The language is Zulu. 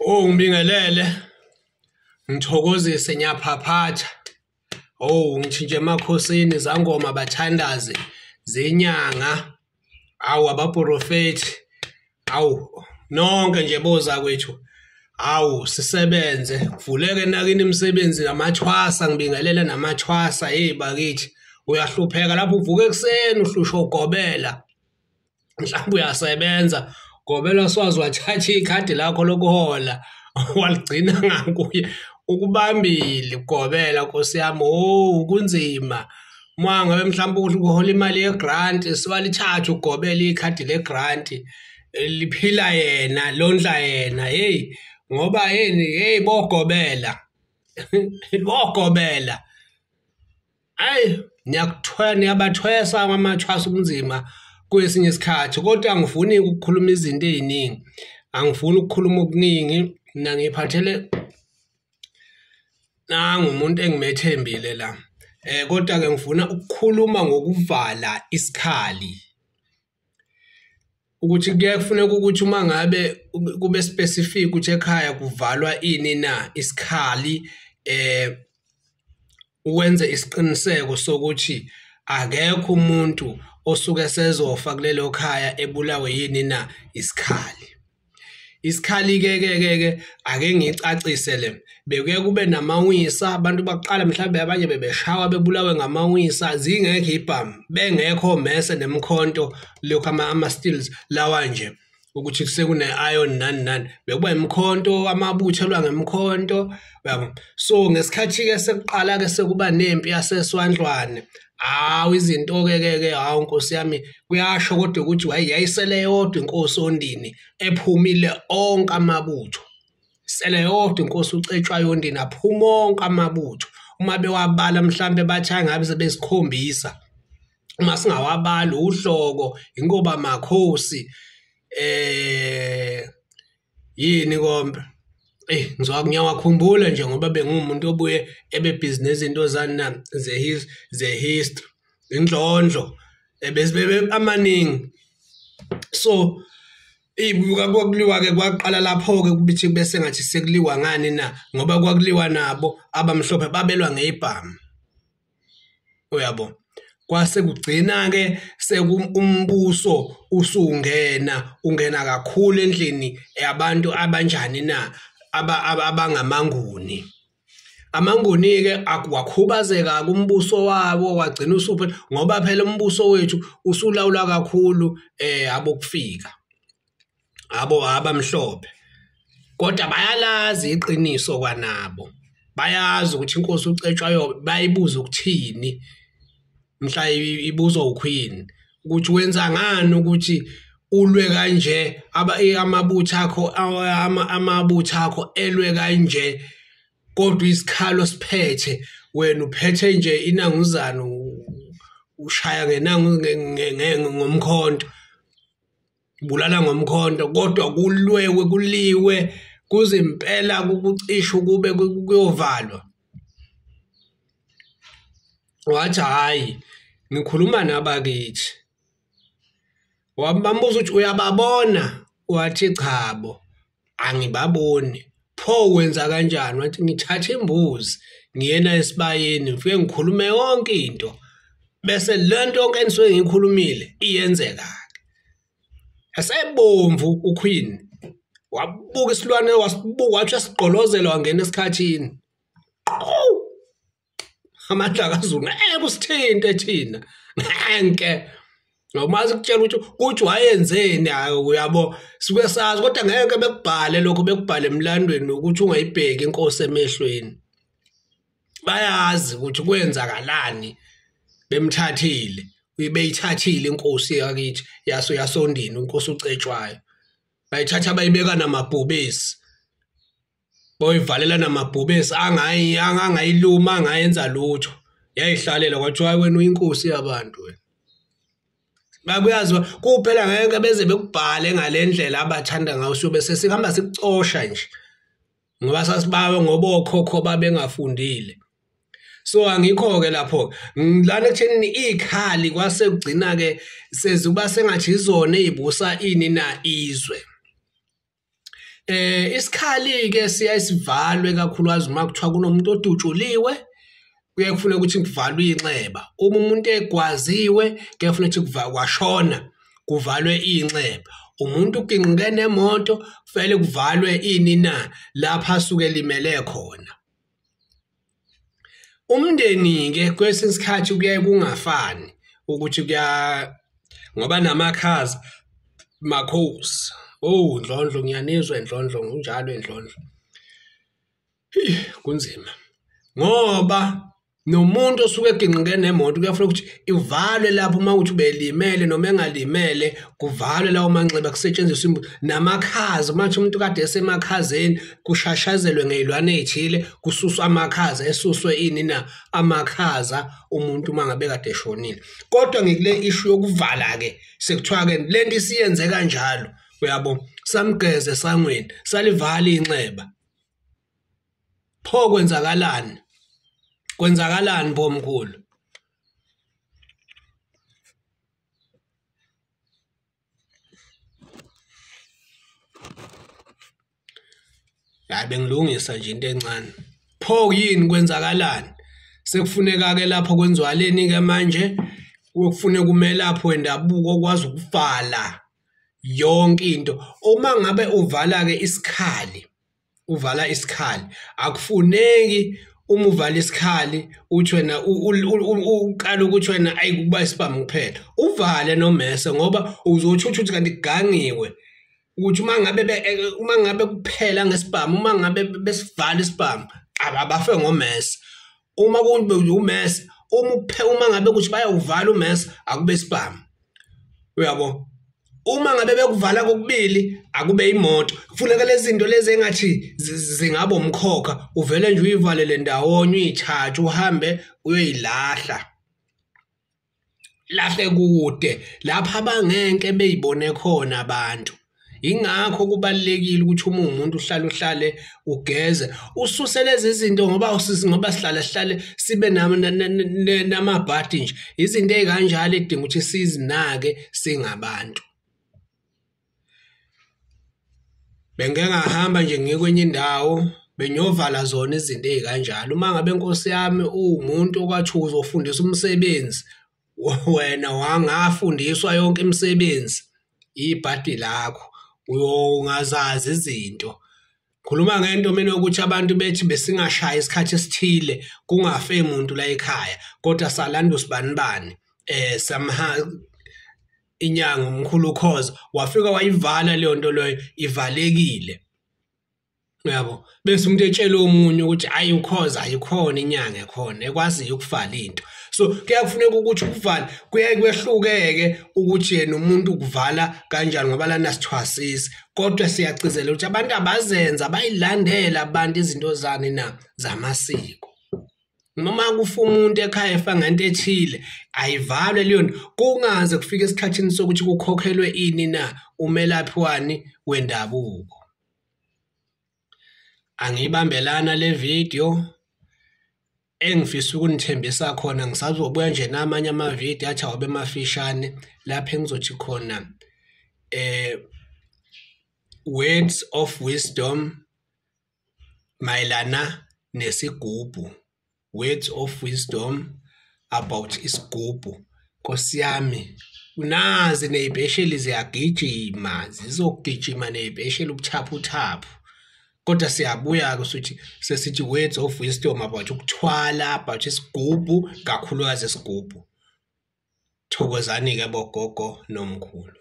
Oh ngibingelele, ngithokozise ngiyaphaphatha. Oh ngitshintshe emakhosini, zangoma, bathandazi, zinyanga, awu abaprofethi, awu nonke nje bozakwethu. Awu sisebenze, kuvuleke nakini imisebenzi namathwasa, ngibingelele namathwasa. Hey bakithi, uyahlupheka lapho uvuka ekuseni uhlushwa ugobela. Mhlawumbe uyasebenza, gobela swazi wathatha ikhadi lakho lokuhola waligcina ngakuye, ukubambile ugobela Nkosi yami. Oh kunzima. Uma ngabe mhlawumbe uhola imali ye-grant, siwalithathe ugobela ikhadi le-grant liphila yena, londla yena. Hey ngoba yini, hey bogobela bogobela. Ayi niyakuthwesa, niyabathwesa amathwasa ubunzima kwesinye isikhathi, kodwa angifuni ukukhuluma izinto eziningi, angifuni ukukhuluma okuningi. Mina ngiphathele nangu umuntu engimethembile la, kodwa ke ngifuna ukukhuluma ngokuvala isikhali, ukuthi kuye kufuneka ukuthi uma ngabe kube specific ukuthi ekhaya kuvalwa ini na isikhali, wenze isiqiniseko sokuthi akekho umuntu osuke sezofa kulelo khaya ebulawe yini na isikhali. Isikhali ke ke ke ke ake ngicacise le, bekuye kube namawisa, abantu baqala mhlawumbe abanye bebeshawa bebulawe ngamawisa, zingekho ibhamu, bengekho mese nemkhonto, lokho ama-steels lawa nje ukuthi sekune-iron nani nani, bekuba imkhonto, amabutho elwa ngemkhonto, uyabo. So ngesikhathi-ke sekuqala-ke sekuba nempi yaseSwandlwane, hawu izinto-ke ke ke, hawu Nkosi yami, kuyasho kodwa ukuthi yayisele yodwa inkosi Ondini ephumile onke amabutho, sele yodwa inkosi uCetshwayo Ondini, aphuma onke amabutho. Uma bewabala mhlambe bathi ngabe sebesikhombisa, uma singawabali uHloko, inkoba makhosi, yini kombe, ngiyawakhumbula nje ngoba bengumuntu obuye ebe busy nezinto zani na ze-history, indlondlo, ebesibebe amaningi. So kwakuliwa-ke kwaqala lapho-ke kubithi bese ngathi sekuliwa ngani na, ngoba kwakuliwa nabo abamhlophe babelwa ngey'bhamu, uyabo. Kwase kugcina-ke umbuso usungena, ungena kakhulu endlini yabantu abanjani na, abangamanguni. Amanguni-ke wakhubazeka kumbuso wabo, wagcina usuphela, ngoba phela umbuso wethu usulawula kakhulu abokufika, abo abamhlophe. Kodwa bayalazi iqiniso kwanabo, bayazi ukuthi inkosi uCetshwayo bayibuza ukuthini mhla ibuzwa uQueen, ukuthi wenza ngani ukuthi ulwe kanje, amabutho akho, amabutho akho elwe kanje, kodwa isikhalo siphethe wena uphethe nje inanguzana, ushaya ngenangu ngomkhonto, bulala ngomkhonto, kodwa kulwewe kuliwe kuze impela kucishe kube kuyovalwa. Wathi hayi ngikhuluma nabakithi. Wabambuza ukuthi uyababona, wathi chabo angibaboni. Pho wenza kanjani? Wathi ngithatha imbuzi ngiyena esibayeni ngifike ngikhulume yonke into, bese lento yonke enisuke ngiyikhulumile iyenzeka-ke. Esebomvu uQueen wabuka isilwane, wasibuka wathi uyasigqolozela, wangena esikhathini. Amandla kaZulu ngeke usithinte thina, ngeke. Ngoba sikutshela ukuthi wayenzeni, hayi uyabo, sike sazi, kodwa ngeke bekubhale lokho, bekubhale emlandweni ukuthi ungayibheki inkosi emehlweni. Bayazi ukuthi kwenzakalani, bemthathile, beyithathile inkosi yakithi yaso yasoNdini, inkosi uCetshwayo, bayithatha bayibeka namabhubesi, boyivalela namabhubesi angayiluma, angayenza lutho. Yayihlalela kwathiwa wena uyinkosi yabantu wena. Bakuyazi kuphela ngeke beze bekubhale ngalendlela abathanda ngayo, siyobe sesihamba sikucosha nje, ngoba sasibawe ngoba okhokho babengafundile. So angikho-ke lapho lana ekuthenini ikhali kwase kugcina-ke sezuba sengathi izona ey'busa ini na izwe. Isikhali-ke siyaye sivalwe kakhulukazi uma kuthiwa kunomuntu odutshuliwe, kuyaye kufuneka ukuthi kuvalwe inxeba. Uma umuntu egwaziwe, kuyaye kufuneka ukuthi washona, kuvalwe inxeba. Umuntu uginqike nemoto, kufanele kuvalwe ini na, lapha asuke elimele khona. Umndeni-ke kwesinye isikhathi kuyaye kungafani ukuthi kuya ngoba namakhaza makhosi. Oh Ndlondlo, ngiyanizwa Ndlondlo, kunjalo Ndlondlo. Kunzima ngoba nomuntu osuke eginqike nemoto kuyafuneka ukuthi ivalwe lapho uma uthi ubelimele noma engalimele, kuvalwe lawo manxeba, kusetshenziswe namakhaza. Manje umuntu kade esemakhazeni, kushashazelwe ngey'lwane ey'thile, kususwe amakhaza, esuswe ini na amakhaza umuntu uma ngabe kade eshonile. Kodwa ngikule ishu yokuvala-ke, sekuthiwa-ke le nto isiyenze kanjalo, uyabo, samgeze esangweni, salivala inxeba. Pho kwenzakalani? Kwenzakalani bomkhulu? Hayi, bengilungisa nje into encane. Pho yini kwenzakalani? Sekufuneka-ke lapho kwenziwaleni-ke manje, kufuneka umelaphi wendabuko okwazi ukuvala yonke into. Uma ngabe uvala-ke isikhali, uvala isikhali, akufuneki uma uvala isikhali uthi wena uqala ukuthi wena ayi kuba isibhamu kuphela, uvale nomese, ngoba uzothi uthi kanti kugangiwe ukuthi uma ngabe kuphela ngesibhamu, uma ngabe besivala isibhamu abafe ngomese. Uma umese, uma ngabe ukuthi bayawuvala umese, akube isibhamu, uyabo. Uma ngabe bekuvala kokubili, akube imoto. Kufuneka lezi zinto lezi engathi zingaba umkhokha, uvele nje uyivalele ndawonye, uyithathe uhambe uyoyilahla, lahle kude lapha abangenke beyibone khona abantu. Ingakho kubalulekile ukuthi uma uwumuntu uhlale uhlale ugeze, ususe lezi zinto, ngoba sihlale sibe namabhadi nje. Izinto ey'kanjalo edinga ukuthi sizinake singabantu. Bengike ngahamba nje ngiye kwenye indawo, bengiyovala zona izinto ey'kanjalo. Uma ngabe nkosi yami uwumuntu okwathi uzofundisa umsebenzi, wena wangafundiswa yonke imisebenzi, ibhadi lakho uyongazazi izinto. Khuluma ngento mina ukuthi abantu bethi besingashaya isikhathi esithile kungafe umuntu la ekhaya, kodwa salanda usibanibani somehow inyanga umkhulu ukhoza wafika wayivala leyo nto leyo, ivalekile, uyabo. Bese umuntu etshela omunye ukuthi ayi ukhoza ayikhona inyanga ekhona ekwaziyo ukuvala into. So kuyakufuneka ukuthi ukuvale kuyaye kwehlukeke ukuthi yena umuntu ukuvala kanjani, ngoba lana sithwasisi. Kodwa siyagcizelela ukuthi abantu abazenza bayilandela abantu izinto zani na zamasiko. Noma kufa umuntu ekhaya efa ngento ethile, ayivalwe leyo nto, kungaze kufike esikhathini sokuthi kukhokhelwe ini na umelaphi wani wendabuko. Angiyibambelana le video engifisa ukunithembisa khona, ngisazobuya nje namanye amavidiyo athi awabe mafishane lapho engizothi khona words of wisdom mayelana nesigubhu, words of wisdom about isigubhu. Nkosi yami, nazi ney'bhesheli ziyagijima, zizogijima ney'bhesheli ubuthaphuthaphu. Kodwa siyabuya-ke ukuthi sesithi words of wisdom about ukuthwala, about isigubhu, kakhulukazi isigubhu. Thokozani-ke bogogo nomkhulu.